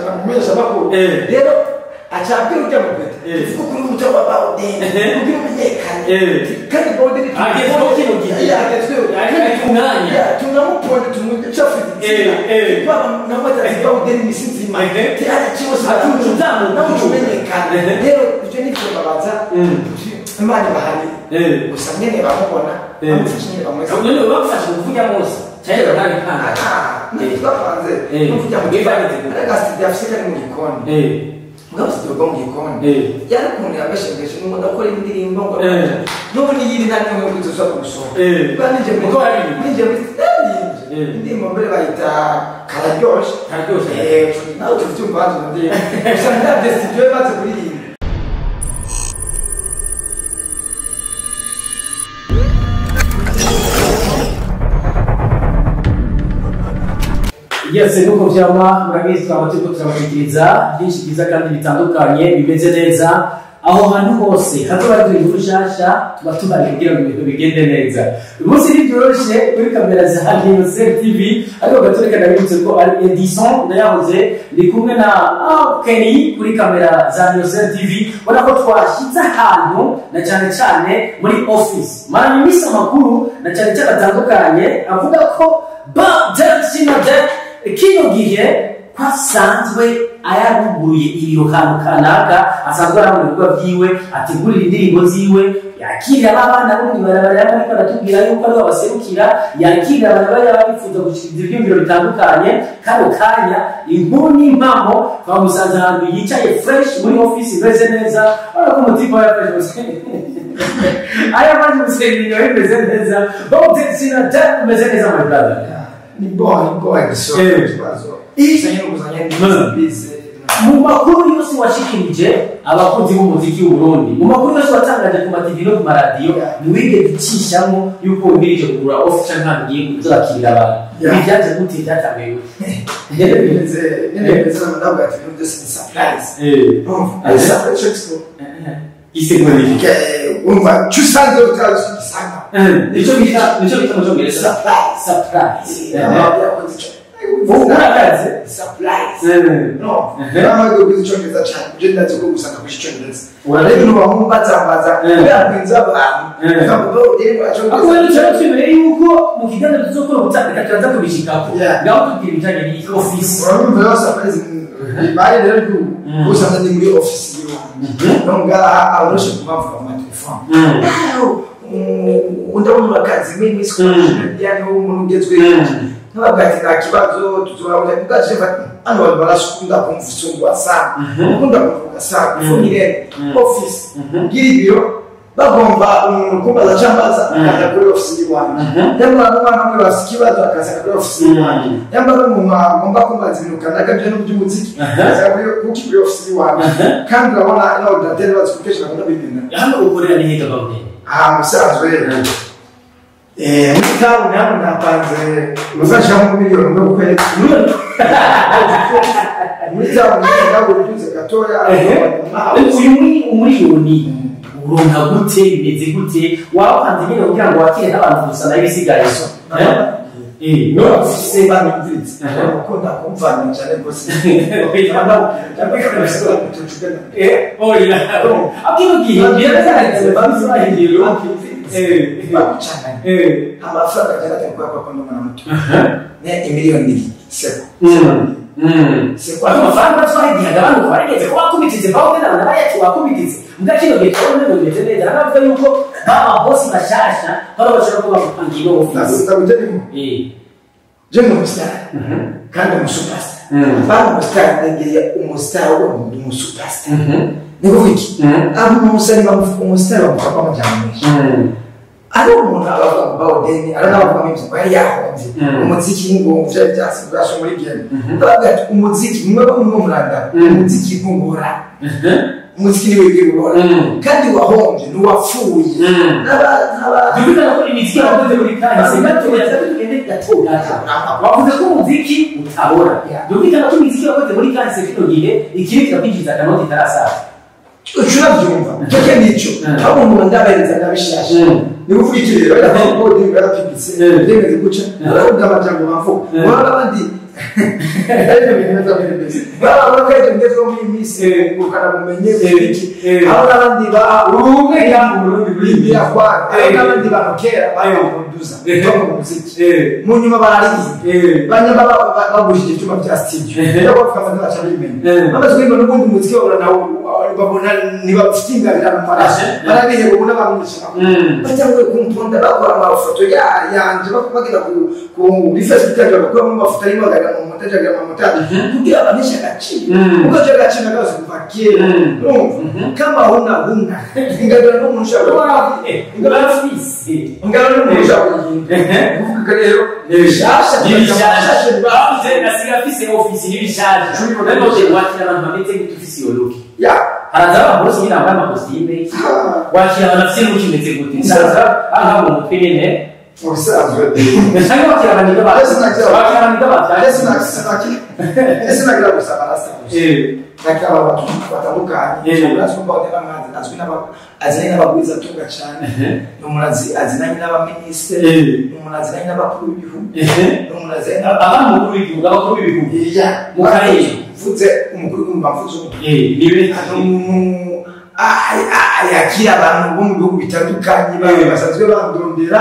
Cyane mumenyesha makuru rero acabwira ujya mu bete kuko kuri umuco wa Bawden kugira umenyekane kandi Bawden agezweho kino gihe agezweho ari ku mwanya tunamuponde tumucafite baba namatazi Bawden imisi nzima ari cyose umenyekane rero ibyo ni byo babanza Imana bahari gusa nyene bamubona bamufashe nyene bamwese none bamufashe kuvuga mose cyane barabipanga twapanze kuvuga mu gikoni ariko studio afise kari mu gikoni mugabo studio bwo mu gikoni yari ukuntu yabeshegeshe ngo ndakora indirimbo ngo n'ubu niyiri nta nimwe ngo tuzoza gusohoka kuko ninje muri indirimbo mbere bayita kararyoshe nawe tuvyumva hanze ndirimbo gusa ndavye studio baze kuririmba. Yes, nuko vyama murabizi twaba turiko turabashikiriza byinshi byiza kandi bitandukanye bimeze neza aho hantu hose hazoba hari inkuru nshasha tuba tubari kugira ngo ibintu bigende neza. Uyu munsi ntibyoroshe kuri kamera za Niyosel TV, ariko gatoreka ndabibutse ko ari Edison ndayahoze ndi kumwe na Kenny kuri kamera za Niyosel TV. Ubona ko twashitse ahantu na cyane cyane muri office maranye iminsi amakuru na cyane cyane atandukanye avuga ko Bawden kino gihe kwasanzwe ayaruguruye ibiro kantu kanaka asanzwe arabona ibikorwa vyiwe ategurira indirimbo ziwe yakirira abana bo mw'ibarabara yariko aratubwira yuko aribo baserukira yakirira abantu bari bifuza gushikiriza ivyiyumviro bitandukanye. Kano kanya inkuru n'impamo twamusanze ahantu yicaye fresh muri office imeze neza urabona ko umutima yafashe ayafashe umusenyi imeze neza. Bawden umeze neza my brother. Ni boy ikibazo mu makuru yose washikirije abakunzi b'umuziki w'u Burundi, mu makuru yose watangaje ku ma TV no ku maradiyo, ntiwigeze ucishamo yuko wimirije kugura office canke ahantu ugiye kuzakirira abantu. Ibi vyaje gute? Vyatanguye gute? Bimeze ndavuga ati ibintu byose ni surprise. Umva cyusanze utazi gisanga nicyo bita mu cyongereza surprise. Urakaze surprise no namaze kuzi icyongereza cyane je ndazi ko gusanga ku cyongereza rero nubambaza byakwinza abantu ntabwo rero ako rero cyane yuko mu kiganiro tuzokora ubutaka turaza kubishikako ngaho tubwira ibijanye n'iyi office. Urumva rero surprise bari rero gusa ndi muri office yiwanjye nonga abaroshe kubavuga mu telefone ndabona urakazi mimi yani umuntu ugezweho ntabwo ati nta kibazo tuzobona bwaje hano abantu barasukunda kumvusungwa sana ukunda kuvuga sana ifungire office ngira ibiro bagomba umuntu kumbaza cyambaza akaza kuri office yiwanjye nyamara n'umwana umwe bafite ikibazo akaza kuri office yiwanjye nyamara umuntu agomba kumbaza ibintu kanaka byo n'uby'umuziki akaza kuri office yiwanjye kandi urabona ino ordinateur bazi kukesha bakunda bibina hano ukorera ni hega Bawden? Musanzwe muri town hano napanze uzashiramo miliyoni umwe ku kwezi muri town ntabwo biduze gatoya. Uyu umuriyoni uronka gute? Bimeze gute? Wapanze nyine kugira ngo wakire n'abantu gusa nayo ibisigaye no ufise banumviriza ukunda kumvana cyane rwose amafaranga agenda atari kwa n'umwana muto ne imiliyoni seko seko amafaranga twagiye agabanuka barigeze ko wakubitize Bawden abantu bari wakubitize mbwa kino gihe tubona ibintu bimeze neza haravuga yuko baba bosi bashasha bari bashobora kuba bapangiye ino office. Je ni umustar kandi umusuperstar bari umustar ndegeye umustar wo ni umusuperstar ni kuvuga iki abo umustar umustar bamuha amajyambere menshi ari umuntu abavuga ngo Bawden ari n'abavuga ngo ibyo yari yahombye umuziki ngo byari byasigaye muri game ndavuga ati umuziki mwe bamwe muranda umuziki ngora umuziki niwe wibora kandi wahombye n'uwapfuye n'aba bivuga ko imiziki yakoze muri kahise gatoya tugende gatoya wavuze ko umuziki utabora byumvikana ko imiziki yakoze muri kahise kino gihe ikiri kirakwinjiza akanoti itarasaza urabyumva cyo nicyo aho umuntu ndabahereza ndabishasha ni kuvuga iki rero baravuga ngo barapigitse bemeze guca baravuga amajambo bavuga urabona abandi Ariko bimeze bimeze baba bakajya ngezwe muri misi ngukana bumenye iki aho n'abandi ba Ubumwe ya Burundi bibira kwa aho n'abandi bantu kera babakunduza mu muziki mu nyuma bararirimba banyuma bagujije ibyuma bya studio yo bavuga ngo baca bimenya bamaze kuririmba n'ubundi muziki babona nawo babona ntibafite ingabire mu maraso barabiheba ubu n'abamwishyura batanguye kumponda bakora amafoto yanje bagira ku Facebook yanjye bagakuramo amafoto arimo agaragara mu montage agaragara mu montage kugira abaneshe agaciro kuko aje agaciro nagaze kuva kera urumva kama huna huna ingabire n'umuntu ushobora ingabire n'umuntu ushobora kuvuga rero bishasha n'ibishasha bavuze nasiga afise office n'ibishasha none wakira abantu bameze nk'utufise iyo look ya haraza abantu bose nyine bambaye amakositime wakira abantu bafise look imeze gute nsaza aha mu mutwe nyene mu bisanzwe cyangwa wakira abantu wakira abantu ese nagira gusa barasa nakira abantu batandukanye urazwi ko n'abahanzi azwi azinanye n'abagwizatunga cyane ni umuntu azinanye n'abaminisitiri ni umuntu azinanye n'abakuru b'ibihugu ni umuntu azinanye abakuru b'ibihugu abakuru b'ibihugu mu karere mvuze umukuru w'igihugu mvuze umuntu yakira abantu bo mu bihugu bitandukanye basanzwe bandondera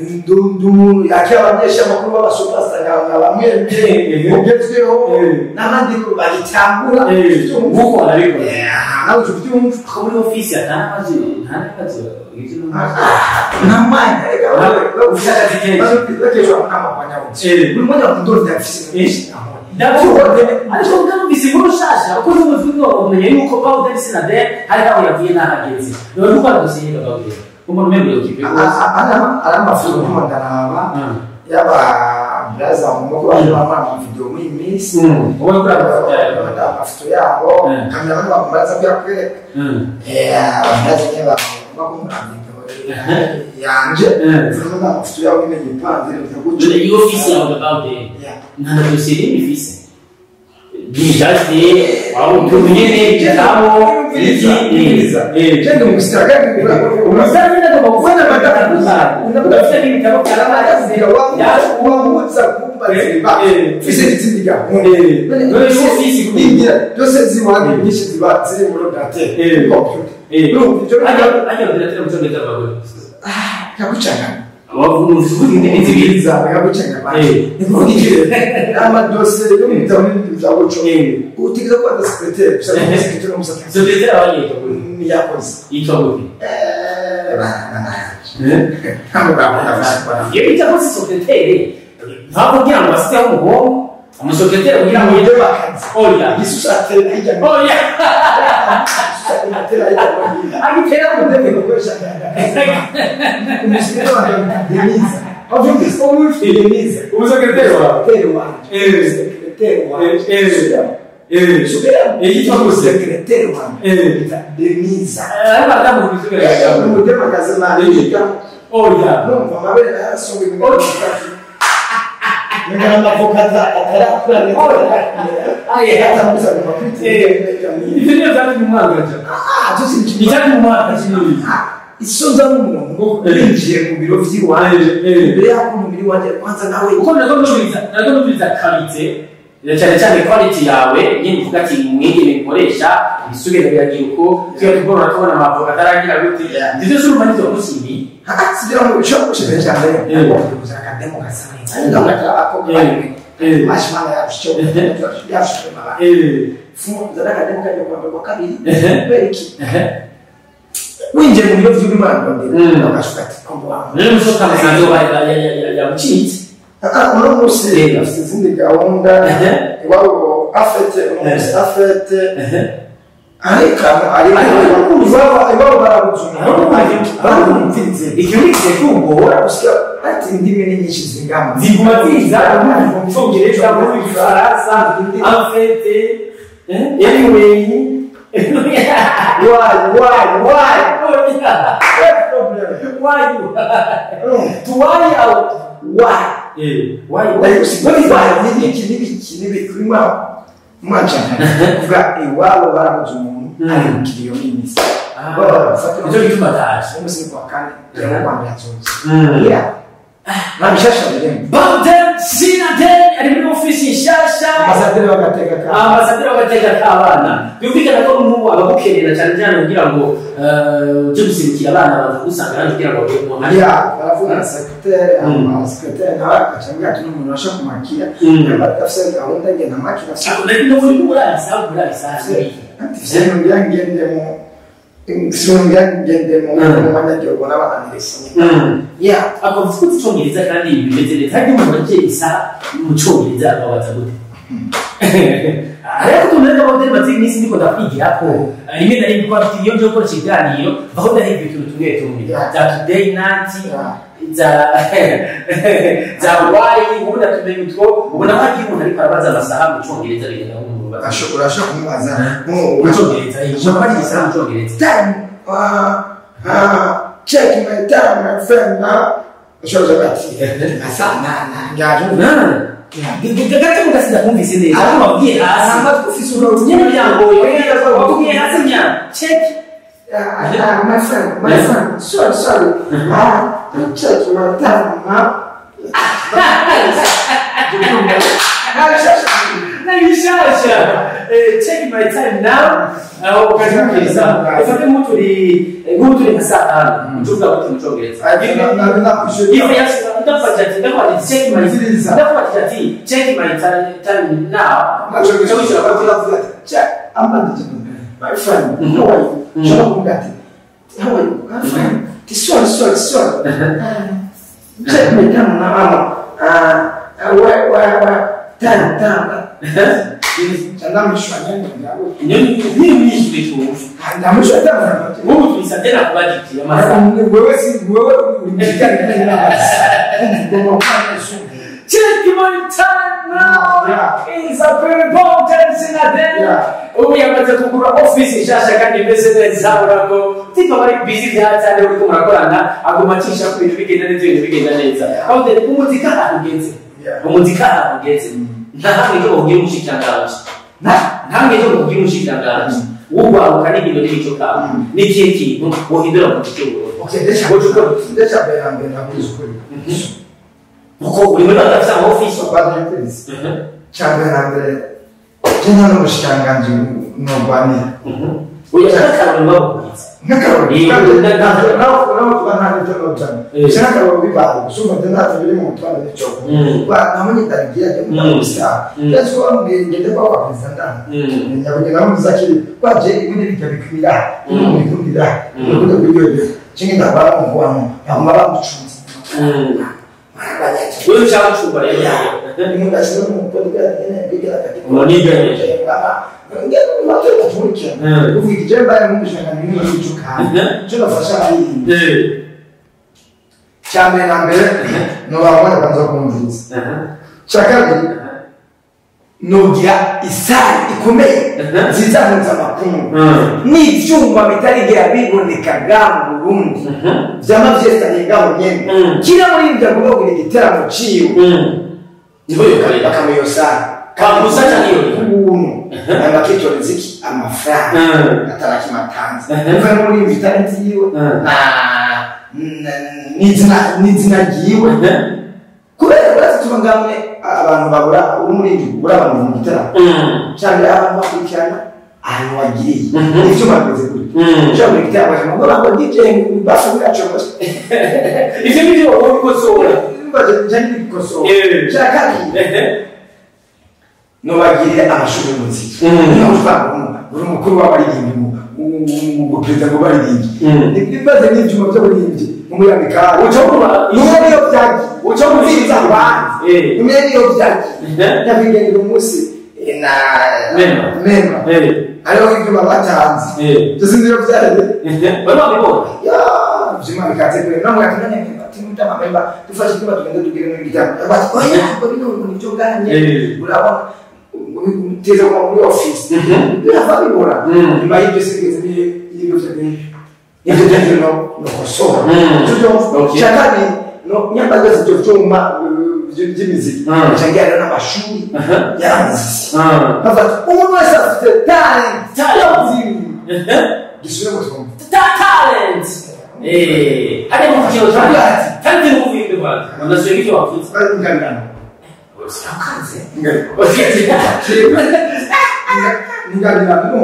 umuntu yakira abanyeshamakuru b'abasupasita nka bamwe ugezweho n'abandi bayitangura nk'uko barabikora nawe ubyumva ko muri ofisi atanabazi ntanabazi nta mwanya bakeshwa n'amakwanyabutse buri mwanya bakundondera mfise ariko numvise inkuru nshasha kuko n'umutwe umenya yuko Bawden Sinadel hari aho yavuye n'ahageze none uko aragusiyega Bawden umuntu umwe okipe rwose ari amafoto ndaraba yaba braza mu baje bamara amavideo muri iyi minsi wowe kuri amafoto yabo kamera bamwe bamuraza kuyakwereka bamuraza nyine bakunda video yanje vuga amafoto yabo nyine yipanze gutyo iyo ofisi yawe Bawden nta dosiye n'imwe ifise bijate waba utumenyene ibitabo genda umusitari umusitari nyine agomba gufata udafite n'ibitabo wamuza kumbaza mfise n'izindi gahunda byose ziwange nyinshi ziba ziri muri ordinateur computer ajya ordinateur mu cyongereza bavuga kagucangana amadosiye yo mu bitabo n'ibindi bya guco utigeze kuba secrétaire gusa secrétaire umusatsi secrétaire abaye yakoze yitwa gute ntabwo iyo itakoze secrétaire ntabwo kugira ngo basiteho umuhungu umusecrétaire kugira ngo yige bakazi oya igisusatera hirya oya agitera agitera mu ndege gukoresha umusecrétaire wanjye Denise wabyumvise Denise umusecrétaire wawe secrétaire wanjye yitwa gute secrétaire wanjye Denise ariko atamuha umudema kazi mani oya numva amabere yarasonga imigano amavoka atarakura ivyo niyo vyatumye umwangaja icyatumye umwangaja isonza n'umuntu yinjiye mu biro vy'iwanje imbere y'ako umubiri wanje kwanza nawe uko nariko numviriza karite cyane cyane quality yawe nyine uvuga ati mwigeme nkoresha ibisubira biragira uko tuya tugorora tubona amavoka ataragira gute ndivyo se urumva nivyo wamushimiye sigira ngo ushobora gushimira cyane kuza akademo gasa neza mashimana yasho funza akademo kajya kwa mbere kwa kabiri kubera iki winjiye mu biro vy'Imana ndondera ugashuka ati kombo wangu rero musoka musanze yamucitse uno munsi afite izindi gahunda iwabo afete uno munsi afete ariko iwabo barabuze barumvirize icyo ni igihe cy'ubwoba gusa ati indimi ni nyinshi zingana ziguma ziza mu cyongereza mu gifaransa afete anyway why why to why out why why n'ibiki n'ibiki mwacana kuvuga iwabo barabuze umuntu ari mukiriyo n'iminsi nicyo gituma ataje umunsi ni kuwa kane cyangwa kuwa mbere azoza Nabishasha birimo. Bawden Sinadeni ari muri ofisi nshasha. Ambasaderi w'agateka ka. Ambasaderi w'agateka k'abana. Byumvikana ko n'ubu abagukenera cyane cyane kugira ngo uje guserukira abana baza kugusanga hano kugira ngo baguhe. Ya, baravuga na secrétaire, ama secrétaire nawe akacambwira ati n'umuntu ashaka kumakira. Afise gahunda ngenda makira. No muri murabisa murabisa. Ati sinongira ngendemo mu banyagihugu n'abananirisi. Ya, akavuga ko icyongereza kandi bimeze neza. Kandi umuntu agiye isaha mu cyongereza ababaza gute? Ariko tumeze ko Bawden maze iminsi ndiko ndakwigira ko rimwe na rimwe kwa iyo nje gukora ikiganiro aho ndahiga utuntu tumwe tumwe za today night za why ubundi tumenya utwo ubona ko agiye umuntu ariko arabaza amasaha mu cyongereza bigenda nk'umuntu urashobora kumubaza mu cyongereza ushobora kubaza isaha mu cyongereza time check my time my friend now ushobora kubaza ati masaha nana gato mugasiza kumvise neza ariko wabwiye hasi amatwi ufise uruhu nyine byangoye wabwiye hasi nya check my friend sorry check my time now nabishasha check my time now aho ukazimukiza ufate nk'uturi nka saa tanu ucuvuga gute mu cyongereza ndakubajije ati check my time now my friend how are you ushobora kuvuga ati how are you I'm fine sorry check my time now where time Check my time now. It's a very important Sinadeni. Ubu yamaze kugura office nshasha kandi imeze neza urako tipo bari busy byatane uriko murakorana aguma acisha ku bintu bigenda neza ibintu bigenda neza. Aho umuzika ahugeze. Umuzika ahugeze. Nta hamwe cyo kugira umushikiranganji. Nta hamwe cyo kugira umushikiranganji. Wugwaruka n'ibintu n'imico kawe. N'ikihe kintu wohindura mu muziki w'Uburundi? Okay, ndesha mbere navuze ukuri. Kuko uri muri batafisa ama office badukwiriza. Cyangwa mbere je nta n'umushikiranganji nogwanira. Oya n'akarorero babubwiza. N'akarorero naho tuba nta n'icyo nojana. N'akarorero bibaye gusumba nje nta biri mu mutwaro n'icyo. Namenye ndabigira njye mu star. Ndetse ko bambwiye ngende kwa kwa president ndana. Nyabonye namuzakiri kwaje ibindi bijya bikwira ibindi bikundira kuryohera. Kingi ndabara mu bantu baguma bamucunze. Wewe uchaguchumba rero. Ndashobora kumukunda bigira kati. Uniganije. Cyambere na mbere nobabona kwanza kumviriza. Cya kabiri nogira isari ikomeye nziza mpuzamakungu n'ibyuma bitarigera biboneka ngaha mu Burundi vyama vyesanye ngaho nyene kila muririmbyi agomba kugira igiteramo ciwe niho yokorera bakamuha sare kamusa cyane iyo ubuntu abakitoreza iki amafaranga atarakimatanze kuva muri talent yiwe na n'izina ryiwe kubera tuba ngamwe abantu babura umurindi ubura abantu mu gitaramo cyane abantu bakurikirana ahantu wagiriye ivyuma bimeze gutya ushobora kugira igitaramo ngo bango DJ bafungura cyo ivyo nivyo wowe bikosora njye bikosora cya kabiri nobagirire amashuri y'umuziki niyo uvuga uri umukuru w'abaririmbyi mu perezida ngo baririmbyi ibibazo n'ibyuma by'abaririmbyi mu muyamikari umwe niyo byagiye uca kubwiriza abandi umwe niyo byagiye nyakwigendera umunsi na mema hariho ibyuma batanze byose niyo byagiye bari babibonye ibyuma bikaze kure namwe atunanye mutama memba dufashe ibyuma tugende tugire muri gitaramo bati oya ngo bino bintu byo bwanye urabona teza kwa muri office birava bibora nyuma y'ibyo sigeze n'ibyo n'ibyo byo no kosora cya kabiri no nyambaza ibyo byuma by'imiziki cyangwa rero n'amashuri y'amuziki bafata umuntu wese afite talent gisubire mu twumva talent hariya mu kigero cya Kandi nguvu yinde kwanza. Wanasuye icyo wavuze. Ingabirano. Ukaze. Ingabirano.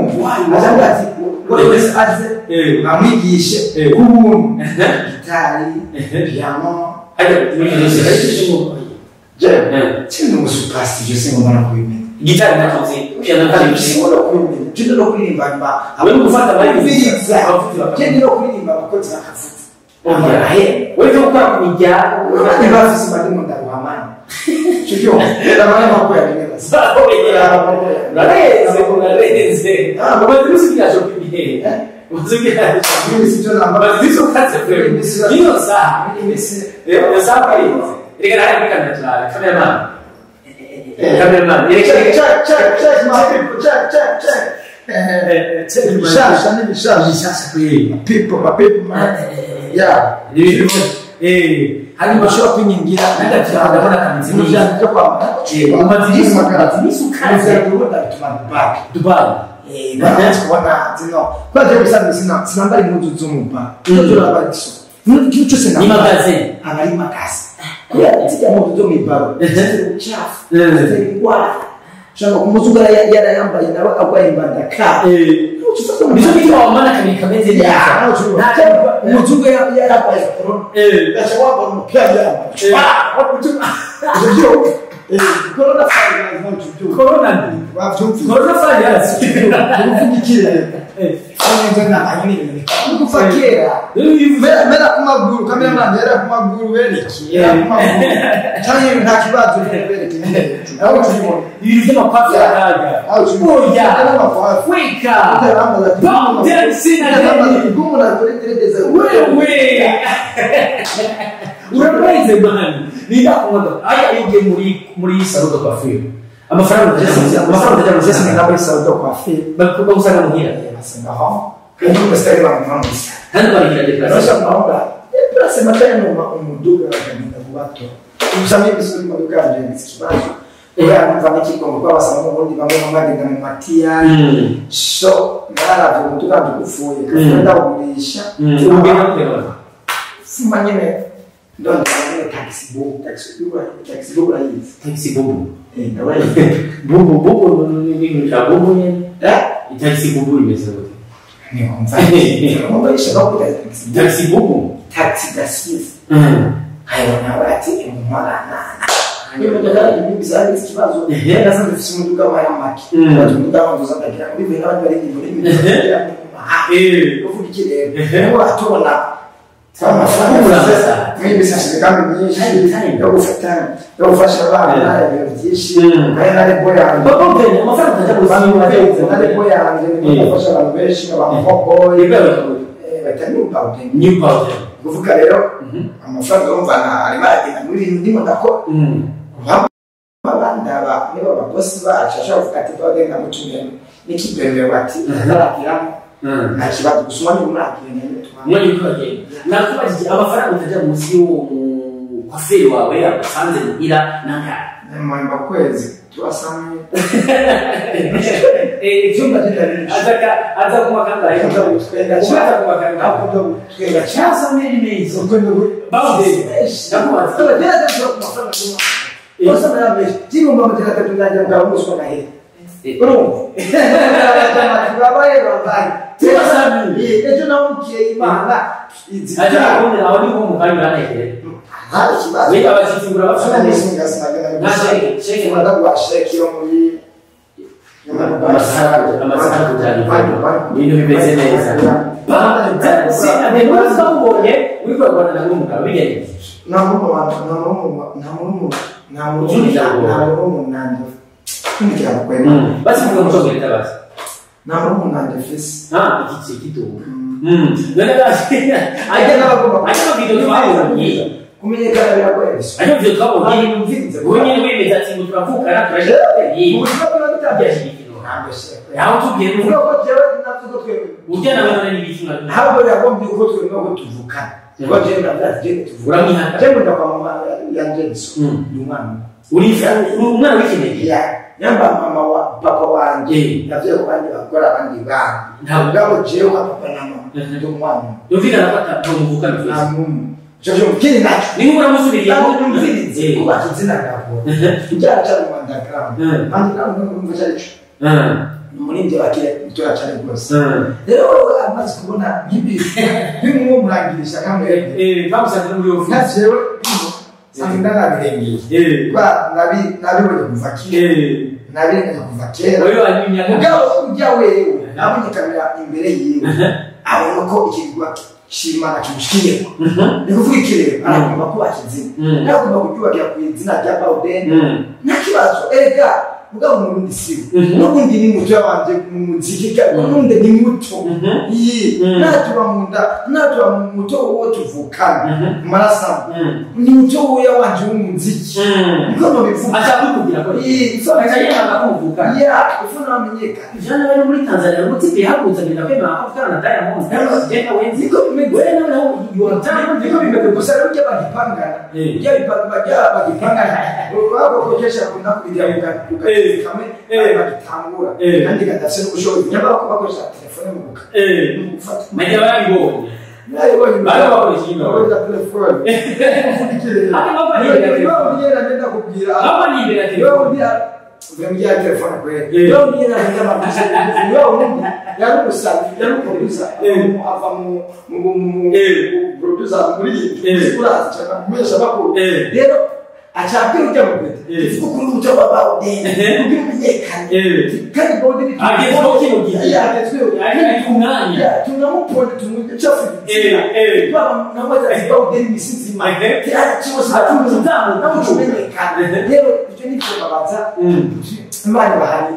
Azavuga ati wese aze amwigishe kubuntu gitari, piano. Je, umusupasi je singomba no kubimenya. Gitari nakoze, piano nakoze. Singomba no kubimenya. Je no kuririmba nyuma. Wewe gufata bari biza. Je no kuririmba abakozi bakavuza. Oya. Wewe ukora kumijya, ni bafisi bari mu ndaruhamana. Cyo ndabona makuru ya neza. Urarenze, urarenze. Umaze gusigira shopping. Umaze gusigira shopping. Niyo saha. Iyo saha kwari. Reka nawe kamera turara. Cameraman. Cameraman. Check check check my people check check check. Bishasha ni bishasha. Bishasha kweli. People my people man. Yeah. Hanyuma ushobora kwingingira ndabona kameze neza byo kwa umaze ukaze Dubai. Dubai. Barazi kubona zino kwa je bisanzwe sinambara impuzu z'umuba. Turabara iso. N'icyo cyose ni magaze. Aba ari magaze. Kubera zijya mu zo mwibaro. Ubucafu. Indwara. Shaka umuzungu yarayambaye nawe agwaye imbandaka. Nico gituma wamana kabiri kameze neza. Umuzungu yaragwaye corona. Gacha wabona umupira yambaye. Corona virus. Corona. Wavyumvise. Corona virus. Uvuga iki rero? Kuva kera. Mera ku maguru, cameraman yera ku maguru bereke. Yera ku maguru. Cyane nta kibazo bereke. Aho tubibona. Ibintu by'amapasi araga. Aho tubibona. Oya. N'amapasi. Weka. Utarambaza. Wewe. Urarenze man. Ninda kumwanda. Aya yugiye muri salon de coiffure. Amafaranga utajya Sasa muri salon de coiffure. Bagusanga muhira. Basenga ho. Kandi umusitari bamwambuza. Hano barigira déplacement. Barasha mahonga. Déplacement cyane umuduga bakagenda kubato. Gusa n'ibisubizo imodoka yanje ikibazo. Kubera numva n'ikigongo kuko basanga n'ubundi bamwe bagenda mu matiya. So naravye umuduga wanje upfuye. Kandi ndawugurisha. Ugenda kugenda. Sima nyene ndondera nyene taxi book. Taxi book urayizi. Taxi book. Ndabayizi. Bubu bubu ni ibintu bya bubu nyene. Taxi bubu imeze gute? Niho ishaka kugira taxi bubu. Taxi d'assise. Hayo nawe ati umwana. Imodoka ibizari ikibazo. Nasanze mfise umuduga wa make. Umuduga wanjye uzagira ngo bivuye n'abandi bari muri uvuga iki rero? Niho atubona amafaranga mwibisashije kandi myinshi yo gufata yo gufasha abana ibintu byinshi kandi na rebo yanjye amafaranga utajya gusiba na rebo yanjye ni gufasha abantu benshi nk'abahoboyi bata new powder kuvuga rero amafaranga urumva arimo aragenda muri ibintu ndimo ndakora abandaba niba ababosi bacu ashobora kuvuga ati bagenda mutumire n'ikibebe bati ntaragiramo nta kibazo gusa umwanya umuragenda umwanya uragenda nakubajije amafaranga utajya munsi y'uwo mukwaferi wawe agusanze muhira nangahe nyuma kwezi turasamye icyumba kitari aza kunywa kangahe aza kunywa kangahe cyasamye ni meza Ibintu bimeze neza. Kumenyekana biragoye. Ariko ibyo twabonye ubu nyine wemeza ati ngo turavukana turaje aho tubwiye ujya nawe n'ibiki ntabwo biragombye uko twemera ko tuvukana kuko jewe ndavuga jewe tuvukana uramwihaka jewe ndakwa mama yanje nso ni umwana uri umwana w'ikinege nyamba mama wa papa wanje navyo ku bandi bakora abandi bana ntabwo jewe kwa papa na mama ndi umwana yumvikana ko atamuvukana nta n'umwe Icyo kindi nacyo Ni nk'uko uramusubiriye. Ntabwo numvirize kubaka izina ryawe ujyana cyane mu underground. Underground numva cyari cyo umuririmbyi wa kera mutoya cyane rwose. Rero amaze kubona nk'ibi bimwumurangirisha kamwe Bamusanze muri ofisi. Nka jewe sanga ndanabirengeye kwa nabibonye kuva kera, nabirengeye kuva kera. Wewe wanyimya. Mugabo ujya wewe nabonye kamera imbere yiwe, abona ko ikigwa c'Imana kimushikiyeko. Ni kuvuga iki rero? Aragomba kubaka izina, aragomba kuryubakira ku izina rya Bawden, nta kibazo. Erega mugabo umurundi siwe, n'ubundi ni muto yabanje mu muziki, n'ubundi ni muto. Iyi natuba munda, natuba muto uwo tuvukana mu maraso amwe, ni muto uwo yabanje w'umuziki, niko nobivuga. Ashaka kukugira ko Iyi ifa aca yemanga ko muvukana. Ya ifa namenyekana. Jana wewe muri Tanzania umutipe yahagurutse agenda kwemera ko avukana na Diamond. Jenda wenzi. Niko bimeze. Wewe nawe you are Diamond niko bimeze gusa. Rero ujya bagipangana, ujya bajya bagipangana bakokesha kunda kubigira kugakamwe bagitangura kandi kadafite n'ubushobozi, nyamara ko bakoresha telefone mu buka mu gufata. Najya barabibonye. Nayibonye. Bari bakoresha ino. Bakoresha telefone. Hata baba ni imbere ya telefone. Niyo ngenda kubwira. Baba ni imbere ya Niyo telefone. undi vremya ya telefone kweli. Niyo undi ngenda mabisha. Niyo undi yari umusazi, yari umuproducer. Ava mu producer muri urazi cyane kumesha makuru. Rero acabwira ujya mu bwite. Ivuga ukuntu umuco wa Bawden kugira umenyekane. Kandi Bawden Agezweho kino gihe. Agezweho. Ari ku mwanya. Tunamuponde tumucafu. Baba namaze Bawden imisi nzima. Cyose Uzamuka. namucumenyekane. Rero ibyo ni byo babanza Imana bahari.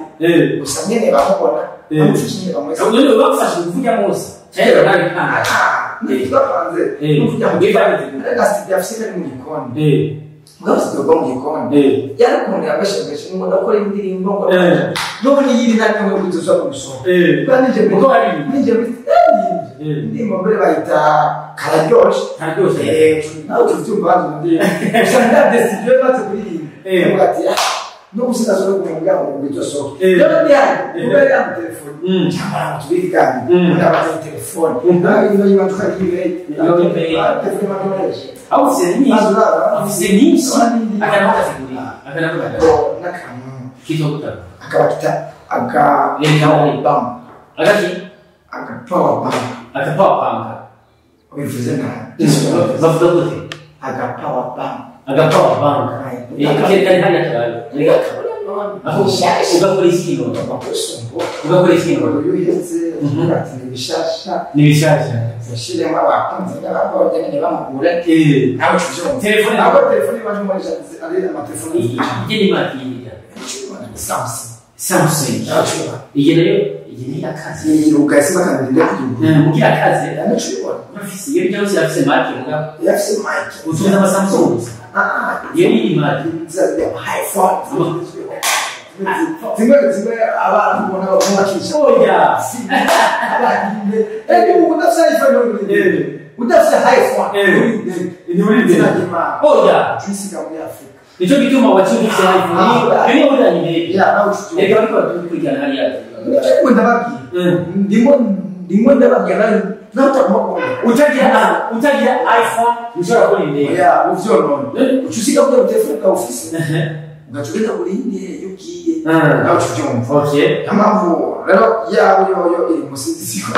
Gusa nyene bamubona. Bamufashe nyene bamwese. None bafashe kuvuga mose. Cyera nari kana. Twapanze. Kuvuga mu Ariko studio afise mu gikoni. Mugabo studio bwo mu gikoni. Yari ukuntu yabeshegeshe ngo ndakora indirimbo ngo n'ubu niyiri nta nyungu yo kuzoza kubisoma. Kuko nije Kuko waririmba. Nije muri indirimbo mbere bayita Kararyoshe. Kararyoshe. Nawe tuvyumva hano ndirimbo. Gusa ndabye studio baze kuririmba. Ndavuga ati no gusiga zo kumubwira ngo bizosohoke. Rero ndihari kubera ya telefone. Cyangwa ngo tubigane. Ndabaza telefone. Nawe ino yiba tukaribe. Telefone bakoresha. Aho ufise nyinshi. Ufise nyinshi. Akana kategori. Akana kategori. N'akantu Kitwa gutaka. akaba kita aga Power bank. Agaki Aga power bank. Aga power bank. Ubivuze nabi. Bavuga gute? Aga power bank. Aga power bank. Kerekana hariya turabe. Aho ugakora ikino. Ugakora ikino. Uyu uhetse ati ni bishasha. Ni bishasha. Zashiremo abakunzi n'abagore nyine bamugure. Nawe ucuvyumva. Telefone. Ntabwo telefone ibaje muri ari amatelefone. Iyi ni maki yita. Samsung. Samsung. Nawe Iyi nayo iyi ni akazi. Yiruka ese bakandira kuyigura. Mugira akazi. Yanacubona. Urafise iyo byose afise maki mugabo. Yafise mic. Utunze ama Samsung. Iyo ni maki. iPhone. Zimwe zimwe abantu ubona bakubakisha. Oya. Abahinde. Ubu udafise iPhone uri. Udafise iPhone uri. Ni muri ndege. Oya. Tuyisiga muri Afrika. Nico gituma waciye ufise iPhone. Niyo uri indege. Ya nawe ucuti. Reka bariko baradukurikirana hariya. Ndimo ndababwira. Ndimo ndababwira nawe utagomba kubona. Utagira iPhone ushobora kubona indege. Oya uvyonona. Ucusiga kuri telefone bwawe ufise. Ugaca ugenda buri yindi iyo ugiye. Nawe ucuvyumva. Okay. Niyo mpamvu rero yabo yoyo iri munsi y'iziko.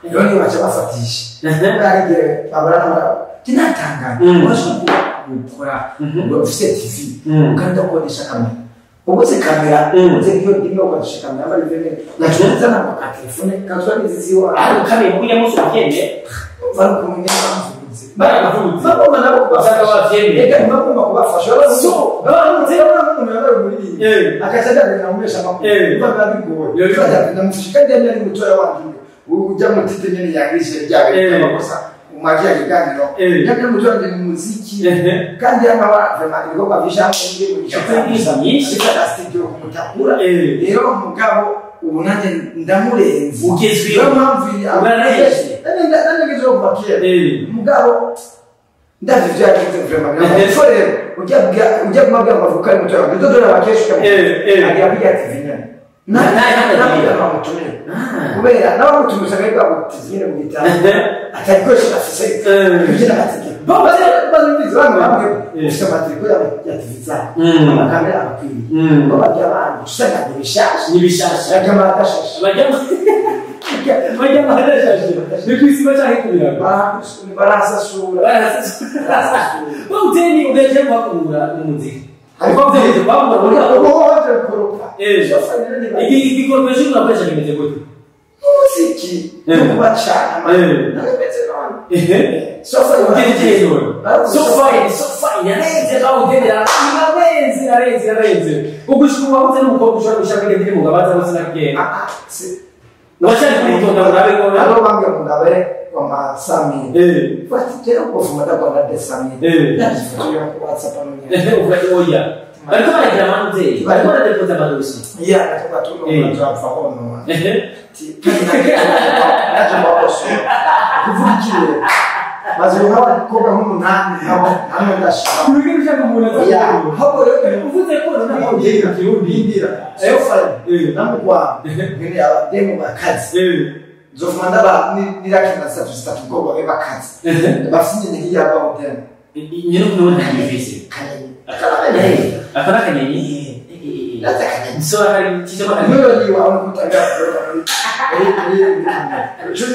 Rero niyo baca bafatisha. Hari igihe babara n'abara. Njye natangaye. Urashobora gukora ufise TV ukanda ukodesha kamera. Ubuze kamera, ubuze nk'iyo ndimo gukodesha kamera bari bene. Naca uzana ka telefone katwa n'iziziwa. Ariko kamera kuya munsi ubyemeye. Bari kumwe n'abavuzi. Baravuze. Bagomba nabo kubafasha. Basanga bavyemeye. Reka ntibagomba kubafasha. So, baramutse babona umuntu yabaye umuririmbyi. Akaca agenda amumesha amakuru. Biba biba bigoye. Biba byagenda amufasha. Kandi yari ari mutoya wanje uyu. Ujya mu tite nyene yangirije bya amakosa. Umaji ya kiganiro. Yari mutoya wanje mu muziki. Kandi yamawa vraiment ibikorwa vy'ishamwe Nyinshi. Bifata studio kumutakura. Rero mugabo ubu nanjye ndamurenze. Ugezweho. Niyo mpamvu Urarenze. Nanjye ngezeho kuva kera. Mugabo ndavyo vyagenze vraiment. Ufo rero ujya kumabwira amavuko ari mutoya wanje. Dodora bakesha agira kuri ya TV nyene. Namutumira. Kubera n'abamutumiza bari bagutizire mu gitabo atarikoresha afise kugira amategeko bazi bamwe ufite amategeko ya TV amakamera abakwiriye ngo barya abantu usanga n'ibishasha n'ibishasha bajya bajya amadashashe ni kwisiba canke kubirago barasasura bawuteni ugejeje kuhakura n'umuziki ariko byo bamubona uwo kurupa igikoresho urakoresha kimeze gute umuziki kubacana narimeze none sofa sofa inarenze bawuteni inarenze ugushika wabuze n'umukobwa ushobora gushaka indirimbo ngabaza bose nakigenda Wachari kuitonda urabe ko abo bamwe mundabe kwa masami fati tero ko fumata kwa ndade sami ndajifuya ku WhatsApp no uvuga oya bariko baragira amanze bariko baradepoza amadosi ya natuka tuno nzapfa hono ti kuvuga iki maze nkaba koga nk'umunani nkabo hamwe ndashaka kurugira ushaka umuntu ya ahubwo rero uvuze ko naho ndira sofa namugwa ngene abademu bakazi nzofuma ndaba nirakina zitatu zitatu ubwoba babe bakazi bafite nyine nk'iya bawudeni nyine ukuntu ntibifise kanyenyi akana kanyenyi ndaza kanyenyi so hari tije ko niyo ni wawe kutanga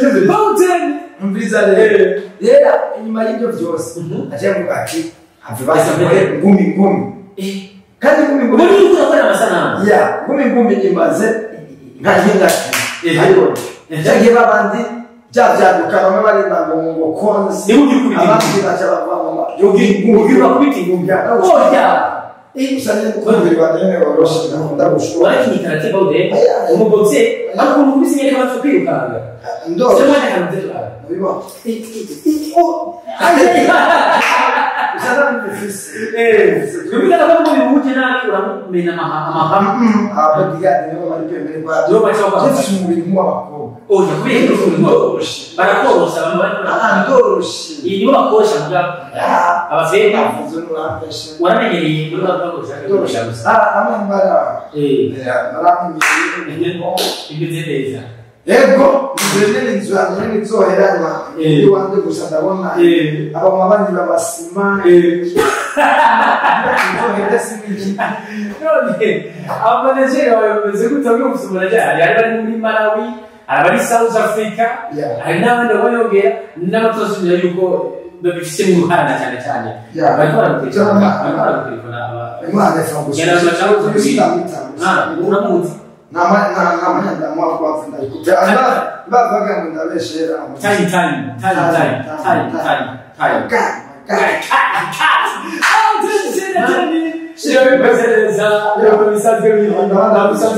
muri bawudeni umviriza rero rero inyuma y'ibyo byose aje ngo ati have basi ngumi ngumi kandi ngumi ngumi muri uko urakora amasanamu ya ngumi ngumi imaze nka hinda ariko yagiye babandi byaduka bamwe bari ngo konzi ni ugiye kubiti abandi baca bava mu ugiye kubiti oya usanye kumvira bane woroshe ndakunda gushura warakinye karate bawude umugotse ariko umuntu kubisi nyereka bapfa kwirukanga ndo se mwana kanze biba usana mufisi bibika ko mu bihuje nabi uramumena amahama abadigadi nibo bari kwemererwa nibo baca bakora umubiri nk'uw'abakobwa oya kubera ndoroshe barakorosha abantu ndoroshe iyi nibo bakosha mbwa abavyeyi bavuze n'urambeshe waramenyereye muri bakosha ndoroshe gusa amwe mbara naramenyereye imeze neza yego nzere inzu yanjye n'izoheranywa iwanjye gusa ndabona abamama bangira amasima inzohera siniki none abamanajeri bawe bameze gute bamwe gusa umunajeri hari abari muri Malawi hari abari South Africa hari n'abandi bayongera n'abatazumira yuko babifitemo uruhara cyane cyane bariko baragutelefona imana ifunguye uramuzi time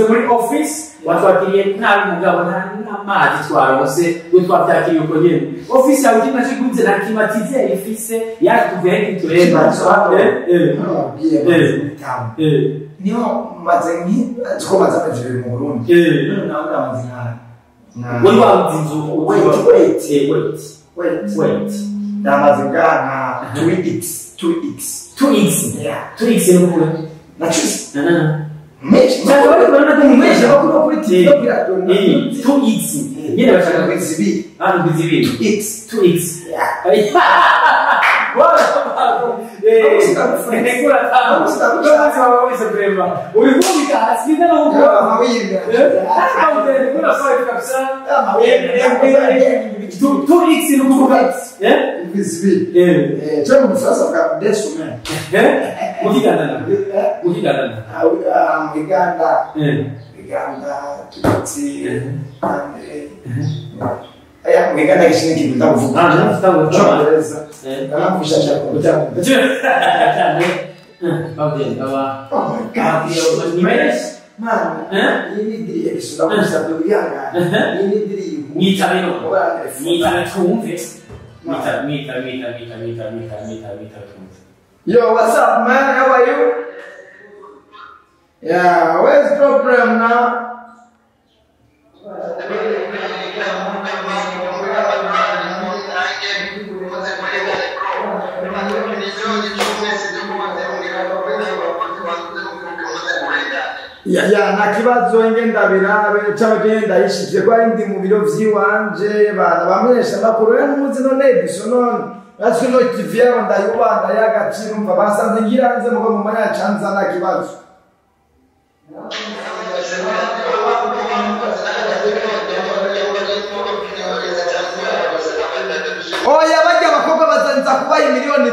muri office watwakiriye nabi mugabo nta n'amazi twaronse we twabyakiriye uko nyene office yawe imaze guze na climatiseur ifise yatuvuye ntitureba niho maze nko maze amezi abiri mu Burundi none nawe ndamaze nka wari wabuze inzu wait ndamaze ngaha nka 2x 2x 2x yeah 2x ni ukuvuga nacuze na menshi Cyangwa bari kubona ko menshi bakuru kuri TV no kuri radio 2x nyine bashaka kwezi zibiri zibiri 2x 2x yeah Muganda kishini kintu ndavuga. Cyongereza. Ndavuga cyane. Oh my God. Man, iyi ni episode ndagusa kuyanga. Iyi ni diri. Mwitabiro. Mwitabe twumve. Mwitabe twumve. Yo, what's up man? How are you? Yeah, where's the program now? Ya nta kibazo, ingenda birabe cyangwa genda yishije ko ari ndi mu biro vy'iwanje, bana bamenyesha amakuru rero n'umuzi none Edison none natwe no TV yabo ndayubaha, ndayagaciro. Umva, basanze ngira nze mugo mu mwanya canza, nta kibazo. Oya, bajya abakobwa bazanza kubaha 2 miliyoni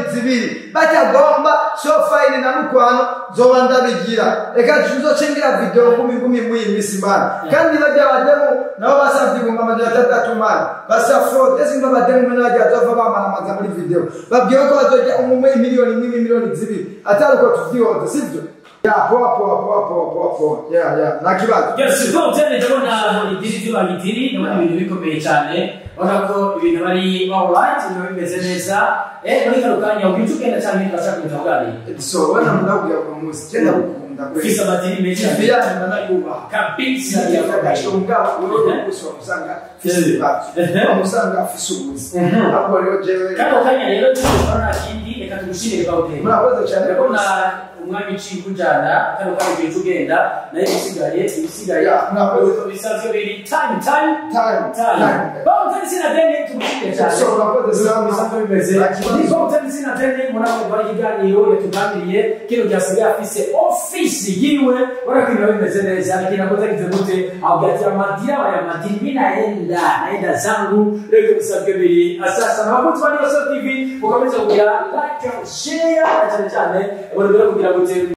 batagomba. So fine, na mukwano zoba ndabigira. Reka tuzoce ngira video gumi gumi muri iyi misi man. Kandi bajya abademu nabo basavye 600,000 man, basa fraude simba. Abademu mena bajya bazova bamanamaza muri video, babwiwe ko bazojya umwe 1 miliyoni, 2 miliyoni atari uko tuvyihoze, sivyo? Ya, poa poa poa poa poa poa, ya, nta kibazo. Yes, ko byane ndabona idiri ziba idiri, ndabona ibintu bikomeye cyane, ubona ko ibintu bari alright, ibintu bimeze neza. Muri kano kanya ubwica ugenda cyane, turashaka kuganira. So ubona ndakubwira ko munsi cyenda gukunda. Ufise amadiri menshi. TV yanyu ndanayubaha. Kabisa. Agaciro, mugabo wewe gusa usanga afise ibibazo, usanga afise ubuzi, ahubwo rero jewe Kano kanya rero tukora nta kindi, reka tugushimire Bawden. Murakoze cyane. Ndabona umwami uciye ukujana, kano kanya ugiye ugenda nayo, ibisigaye Ya, murakoze. bisanzwe biri time time. Time. Time. Bawden sinadeni, tugushimire cyane. So, murakoze sana. Bisanzwe bimeze. Nta kibazo. Ni Bawden sinadeni, murabo bari ikiganiro yatuganiriye kino byasigaye afise ofisi yiwe, ubona ko ibintu bimeze neza. Ikintu akoze kize gute, avuga ati amadira aya madiri, mi naenda naenda zangu. Rero bisanzwe biri asasa. Abakunzi ba Niyo TV, mukomeze kugira like, share, na cyane cyane ubona kugira gute.